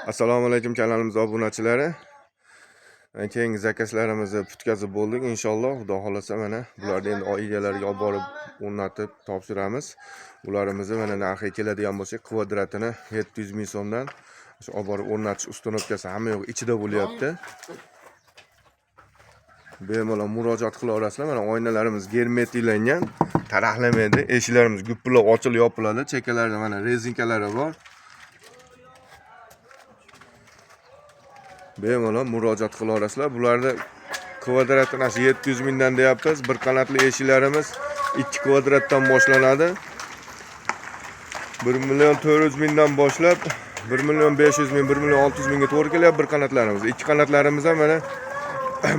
Assalomu alaykum, kanalimiz obunachilari. Keyingi zakazlarimizni bitkazib bo'ldik. Inshaalloh, Xudo xolasa, mana bularni endi egalariga olib borib o'rnatib topshiramiz. Ularimizni mana narxiga keladigan bo'lsak, kvadratini 700 ming so'mdan. Shu olib borib o'rnatish, установка si, hamma yo'q ichida bo'lyapti. Bemalol murojaat qila olasizlar. Mana oynalarimiz germetiklangan, taraqlamaydi. Eshiklarimiz gupillab ochilib yopiladi. Chekkalarida mana rezinkalari bor. Bemalol murojaat qila olasizlar. Bularni kvadratini shu 700 mingdan deyapmiz. Bir qanotli eshiklarimiz 2 kvadratdan boshlanadi. 1 million 400 mingdan boshlab 1 million 500 ming, 1 million 600 mingga to'g'ri kelyapti bir qanotlarimiz. Ikki qanotlarimiz ham mana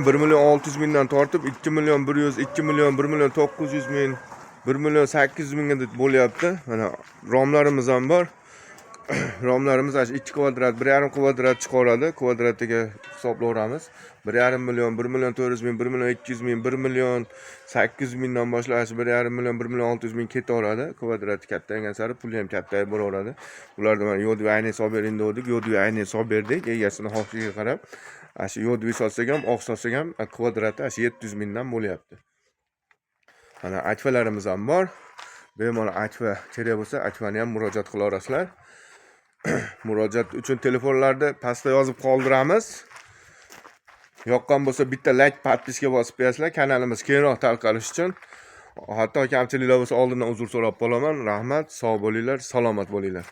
1 million 600 mingdan tortib 2 million 100, 2 million, 1 million 900 ming, 1 million 800 mingga deb bo'lyapti. Mana romlarimiz ham bor. Romlarimiz ana shu 2 kvadrat, 1,5 kvadrat chiqaradi. Kvadratiga hisoblayveramiz. 1,5 million, 1 million 400 ming, 1 million 200 ming, 1 million 800 mingdan boshlab ana shu 1,5 million, 1 million 600 ming ketaveradi. Kvadrati kattaygan sari puli ham kattayib boraveradi. Ularda mana yodviy aynak solib bering degandik, yodviy aynak solib berdik. Egasini xohishiga qarab, ana shu yodviy solsak ham, oq solsak ham kvadrati ana shu 700 mingdan bo'lyapti. Mana akfalarimiz ham bor. Bemalol akfa kerak bo'lsa, akfani ham murojaat qila olasizlar. Murojaat uchun telefonlarni pastda yozib qoldiramiz. Yoqqan bo'lsa, bitta layk, подписка bosib qo'yasizlar, kanalimiz kengroq tarqalishi uchun. Hatto kamchiliklar bo'lsa, oldindan uzr so'rab qolaman. Rahmat, sog' bo'linglar, salomat bo'linglar.